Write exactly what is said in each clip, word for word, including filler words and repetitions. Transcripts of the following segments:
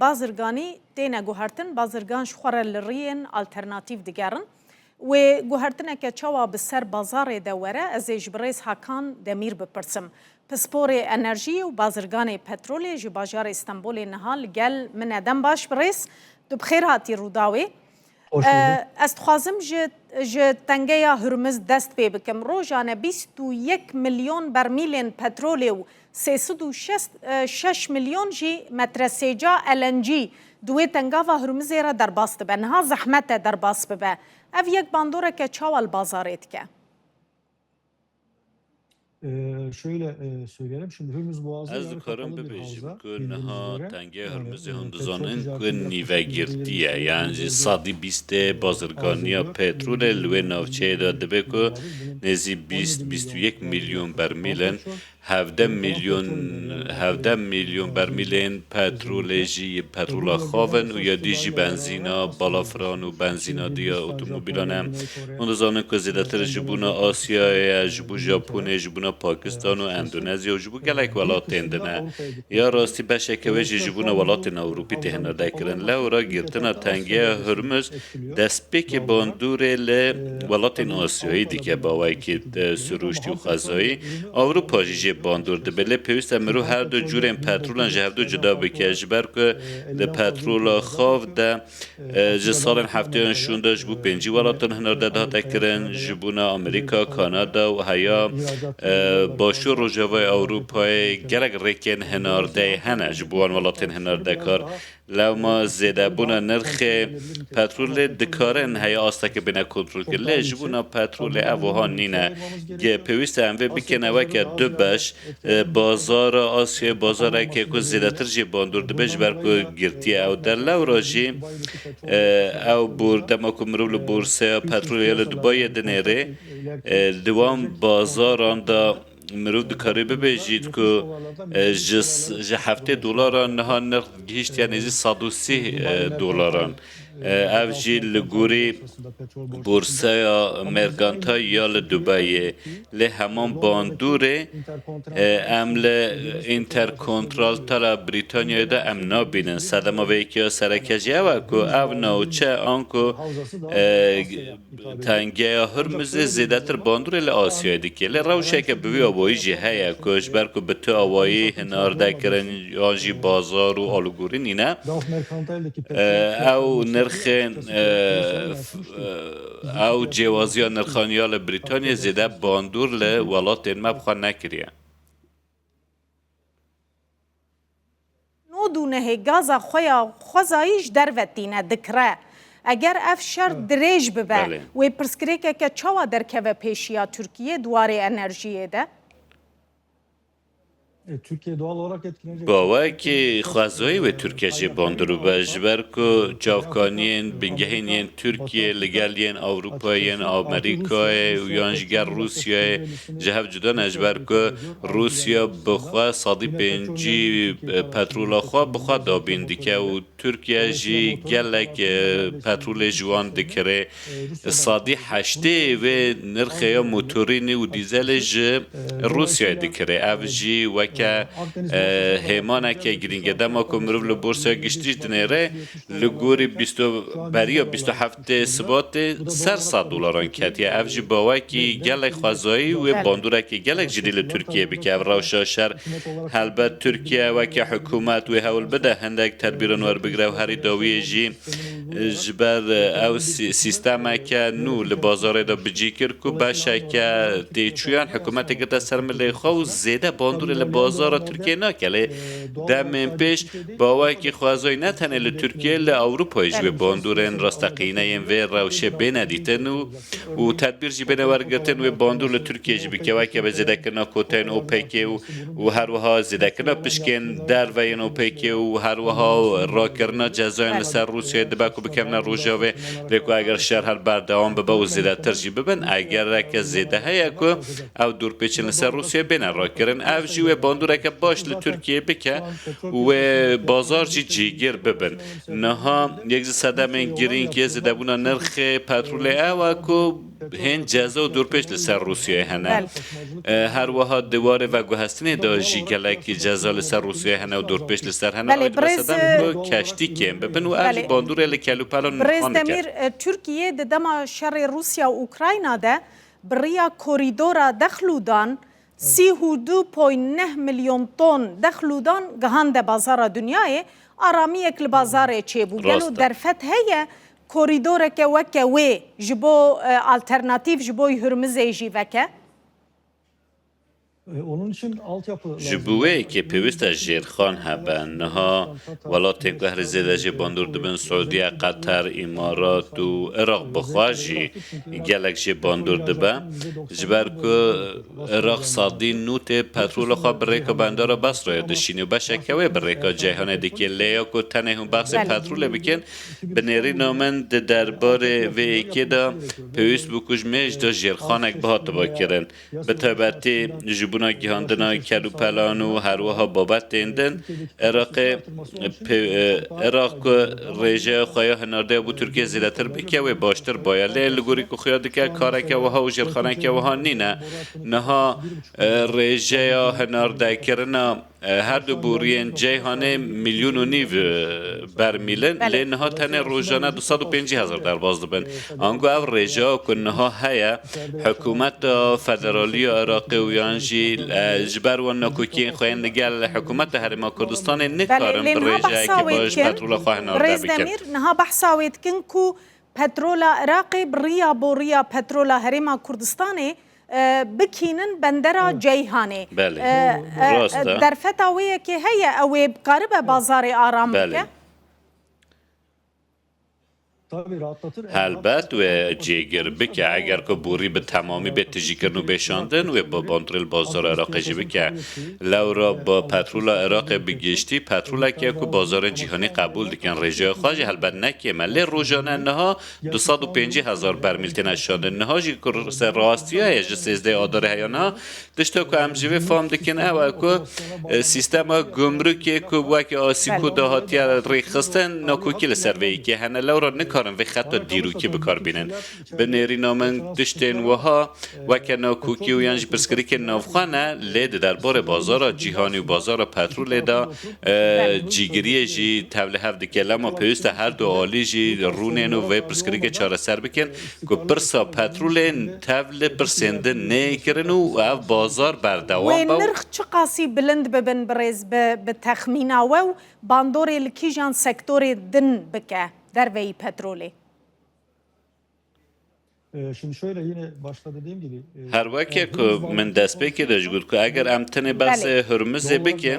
Bazirganî têne guhertin, bazirgan ji xwe re li riyên alternatîf digerin. Wê guhertineke çawa bi ser bazarê de were, ez ê ji birêz Hakan Demîr bipirsim. Pisporê enerjiyê û bazirganê petrolê ji bajarê Stenbolê niha li gel min e. Dem baş birêz, tu bi xêr hatî Rûdawê. Hoş bulduk. Ee, ez dixwazim ji, ji tengeya Hurmuz dest pê bikim. Rojane bîst û yek milyon bermîlên petrolê û sê sed û şeş milyon jî metresêca L N G di wê tengava Hurmizê re derbas dibe. Niha zehmet e derbas bibe. Ev yek bandoreke çawa li bazarê dike? Ee, şöyle, e, söyleyelim. Şimdi Hürmüz Boğazı Ez yarı dikarim kapalı bir bibêjim havza, ku bildiğiniz niha üzere. Tengeya Yani, Hurmuzê e, hûn petrol dizanin ku ticaretinin nîvegirtî ye. Yan jî sadî bîstê bazirganiya petrolê li wê navçeyê de dibe ku nêzî bîst, bîst û yek milyon bermîl in. Hevdeh milyon, hevdeh milyon bermîlên petrolê jî petrola xav in û ya dî jî benzîna balafiran û benzîna diya otomobîlan e. Hûn dizanin ku zêdetir ji bona Asyayê ye, ji bo Japonê, ji bona Pakistan û Endonezya û ji bo gelek welatên din e. Ya rastî beşeke wê jî ji bona welatên Ewropî tê hinardekirin. Lewra girtina tengeya Hurmuz destpêkê bandorê li welatên Asyayî dike, bawekî, e, sirûştî û xwezayî. Ewropa jî jê bandor dibe. Lê pêwîst e mirov her du cûrên petrolan ji hevdu cuda bike, ji ber ku di petrola xav de, e, ji salên hefteyan şûnde ji bo pêncî welatan hinarde dihate kirin, ji bona Amerîka, Kanada û heya, e, Başûr Rojavayê Ewropayê gelek rêkên hinardeyê hene ji bo wan welatên hinardekar. Lewma zêdebûna nirxê petrolê dikarin heya asteke bêne kontrolkirin. Lê ji bona petrolê ev wiha nîne. Ge pêwîst e em vê bikene weke du beş, e, bazara Asyayê, bazareke ku zêdetir jê bandor dibe, ji ber ku girtiye ew der. Lewra jî, e, ew bor-, dema ku mirov li borseya petrolê ya li Dubayê dinêrê, e, di wan bazaran de mirov dikare bibêjît ku, e, ji s-, ji heftê dolaran niha nirx gihîştiye nêzî sed û sî, e, dolaran. E, ev jî li gorî borseya merkantil ya li Dubayê. Lê heman bandorê, e, em li Intercontinental Brîtanyayê de em nabînin. Sedema vê yekê ya sereke jî ew e ku ev navçe anku, e, Tengeya Hurmizê zêdetir bandorê li Asyayê dike. Lê rewşeke bi vî awayî jî heye ku ji ber ku bi tu awayî hinarde kirin yan jî bazar û alûgorî nîne, e, ew nirxên, e, f-, e, ew cêwaziya nirxan ya li Brîtanyayê zêde bandor li welatên me bi xwe nekiriye. Nod û nehê gaza xwe ya xwezayî ji derve tîne dikire. Eger ev şer Evet. dirêj bibe, Belê. wê pirsgirêkeke çawa derkeve pêşiya Tirkiyê di warê enerjiyê de? E, Türkiye doğal olarak etkilenecek. Bawekî xwezayî wê Tirkiye jê bandor bibe, ji ber ku çavkaniyên bingehîn yên Tirkiye li gel yên Ewropayê, yên Amerîkayê û yan ji gel Rûsyayê ji hev cuda ne, ji ber ku Rûsya bi xwe sedî pêncî petrola xwe bi xwe dabîn dike û Tirkiye jî gelek, e, petrolê ji wan dikire. Sedî heştê wê nirxê ya motorînê û dîzelê ji Rûsyayê dikire. Ev jî weke, e, hêmaneke girîng e. Dema ku mirov li borsaya giştî jî dinêre, li gorî bîst, beriya bîst û heftê Sibatê ser sed dolaran ketiye. Ev jî bawekî gelek xwezayî wê bandoreke gelek cidî li Tirkiyê bike. Ev rewşa şer helbet Tirkiye weke hikûmet wê hewl bide hindek tedbîran werbigire û herî dawiyê jî, e, ji ber, e, ew sî-, sîstemeke nû li bazarê de bi cî kir ku beşeke têçûyan hikûmetê girte ser milê xwe û zêde bandorê li bazara Tirkiyê nake. Lê demên pêş bawekî xwezayî ne tenê li Tirkiye, li Ewropayê jî wê bandorên rasteqîne yên vê rewşê bêne dîtin û, û tedbîr jî bêne wergirtin wê bandor li Tirkiye jî bike, weke bi zêdekirina koteyên OPECê û, û her wiha zêdekirina pişkên derve yên OPECê û her wiha rakirina cezayên li ser Rûsyayê dibe ku bikevine Rojavê, lê ku eger şer her berdewam bibe û zêdetir jî bibin, egereke zêde heye ku ew dorpêçên li ser Rûsyayê bêne rakirin. Ev jî wê bandoreke baş li Tirkiyê bike û wê bazar jî cîgir bibin. Niha yek ji sedemên girîng yê zêdebûna nirxê petrolê ew e ku hên ceza û dorpêç li ser Rûsyayê hene. Belê. E, her wiha di warê veguhestinê de jî gelek ceza li ser Rûsyayê hene û dorpêç li ser hene. Belê, Ayrıca birêz, sedem e, ku keştî kêm bibin û ev jî, belê, bandorê li kelûpela nirxan dike. Birêz Demîr, e, Tirkiye di dema şerê Rûsya û Ukrayna de bi riya korîdora dexlûdan sî û du point neh milyon ton dexlûdan gihande bazara dinyayê, aramiyek li bazarê çêbû. Gelo, rast e, derfet heye korîdoreke weke wê ji bo, e, alternatîf ji bo Hurmizê jî veke? E, onun için altyapı lazım. Ji bo wê yekê pêwîst e jêrxan hebe. Niha welatên ku herî zêde jê bandor dibin, Siûdiye, Qeter, Îmarat û Iraq bi xwe jî gelek jê bandor dibe. Ji ber ku Iraq sedî nû tê petrola xwe bi rêka Bandora Basrayê dişîne û beşeke wê bi rêka Ceyhanê dike. Lê ya ku tenê hûn behsê, belê, petrolê bikin, bi nêrîna min di derbarê vê yekê de pêwîst bû ku ji mêj de jêrxanek bihatiba kirin. Bi taybetî ji bona gihandina kelûpelan û her wiha babetên din, Iraqê, pê-, e, Iraq ku rêjeya xwe ya hinardeya bo Tirkiye zêdetir bike, wê baştir baya. Lê li gorî ku xuya dike, kareke wiha û jêrxaneke wiha nîne. Niha, e, rêjeya hinardekirina, e, her du boriyên Ceyhanê milyon û nîv, e, bermîl in. Belê. Lê niha tenê rojane du sed û pêncî hezar derbas dibin. Ango ev rêjeya ku niha heye, hikûmeta federalî ya Iraqê û yan jî, e, ji ber wan nakokiyên xwe yên li gel hikûmeta Herêma Kurdistanê, belê, nikarin bi rêjeyekî baş petrola xwe hinarde bikin. Birêz Demîr, niha behsa wê dikin ku petrola Iraqê bi riya boriya petrola Herêma Kurdistanê, e, bikînin bendera Ceyhanê. Belê. E, e, rast e, derfeta wê yekê heye, ew ê bikaribe bazarê aram bike? Belê. Helbet wê cêgir bike, eger ku borî bi temamî bê tijîkirin û bê şandin, wê bi bandorê li bazara Iraqê jî bike. Lewra bi petrola Iraqê bi giştî, petroleke ku bazarên cîhanî qebûl dikin, rêjeya xwe jî helbet ne kêm e. Lê rojane niha du sed û pêncî hezar bermîl têne şandin. Niha jî ku ser rastiya ye, ji sêzdehê Adarê heya niha, tişta ku em ji vê fam dikin ew e ku, e, sîstema gumrukê ku weke Asîko, belê, dahatiye rêxistin, nakokî li ser vê yekê hene. Lewra nikarin vê xeta dîrokî bi kar bînin. Bi nêrîna min tiştên wiha weke nakokî û yan jî pirsgirêkên navxwe ne, lê di derbarê bazara cîhanî û bazara petrolê de, e, cîgiriyê jî tevlihev dike. Lema pêwîst e her du alî jî rûnên û vê pirsgirêkê çareser bikin ku pirsa petrolê tev li pirsên din neyê kirin û ev bazar berdewam be. Wê nirx çiqasî bilind bibin birêz bi, bi texmîna we û bandorê li kîjan sektorê din bike derveyî petrolê? E, şimdi şöyle, yine başta dediğim gibi, e, her weke ku min destpêkê de jî got ku eger em tenê behsê Hurmizê bikin,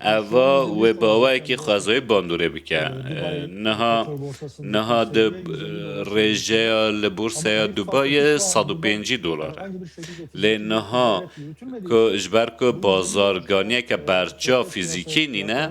eva wê bi awayekî xwezayî bandorê bike. E, niha, niha di, e, rêjeya li borseya Dubayê sed û pêncî dolar e. Lê niha ku ji ber ku bazarganiyeke berçav fîzîkî nîne,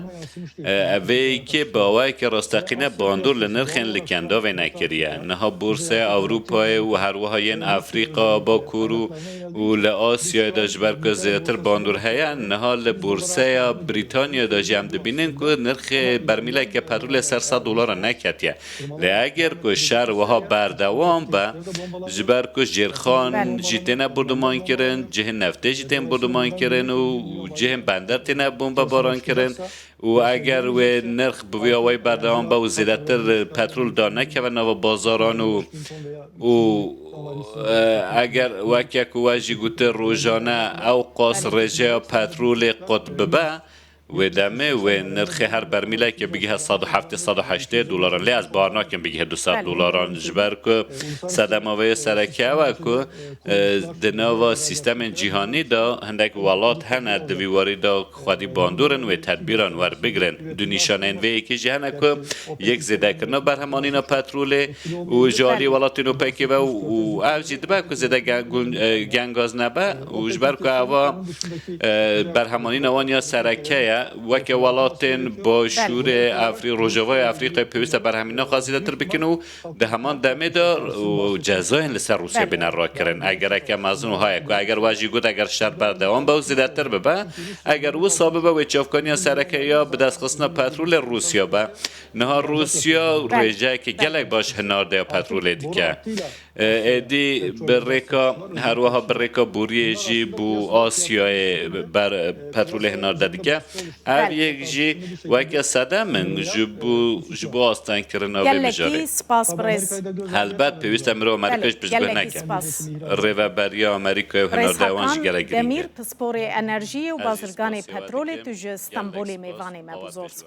e, vê yekê bi awayeke rasteqîne bandor li nirxên li kendavê nekiriye. Niha borseya Ewropayê û her wiha yên Efrîka Bakur û, û li Asyayê de ji ber ku zêdetir bandor heye, niha li borseya Brîtanyayê de jî em dibînin ku nirxê bermîleke petrolê ser sed dolara neketiye. Lê eger ku şer wiha berdewam be, ji ber ku jêrxan jî têne borduman kirin, cihên neftê jî tên borduman kirin û cihên bender têne bombebaran kirin û eger wê nirx bi vî awayî berdewam be û zêdetir petrol danekeve nava bazaran û, û, e, eger weke ku we jî gote rojane ew qas rêjeya petrolê qut bibe, wê demê wê nirxê her bermîlekê bigihe sed û heftê, sed û heştê dolaran. Lê ez bawer nakim bigihe du sed dolaran, ji ber ku sedema vê sereke ew e ku, e, di nava sîstemên cîhanî de hindek welat hene di vî warî de xwedî bandor in wê tedbîran werbigirin. Du nîşaneyên vê yekê jî hene ku yek zêdekirina berhemanîna petrolê û ji alî welatên OPECê ve û, û ev jî dibe ku zêde gen-, gun-, e, gengaz nebe û ji ber ku eva, e, berhemanîna wan ya sereke ye, weke welatên başûrê Efrî-, Rojavayê Efrîqayê pêwîst e berhemîna xwe zêdetir bikin û di heman demê de û cezayên li ser Rûsya bîne rakirin. Egereke mezin wiha ye ku eger we jî got eger şer berdewam be û zêdetir bibe, eger wisa bibe wê çavkaniya sereke ya bidestxistina petrolê Rûsya be. Niha Rûsya rêjeyeke gelek baş hinardeya petrolê dike. Êdî bi rêka, her wiha bi rêka boriyê jî bo Asyayê ber petrolê hinarde dike. Ev yek jî weke sedem in ji bo, ji bo astengkirina vê mijarê. Gelekî spas birêz. Helbet pêwîst e mirov Amerîkayê jî piştgulî neke. Rêveberiya Amerîkayê û hinardeya wan jî gelek girîng e. Demîr, pisporê enerjiyê û bazirganê petrolê, tu ji Stenbolê mêvanê me bû. Zor spas.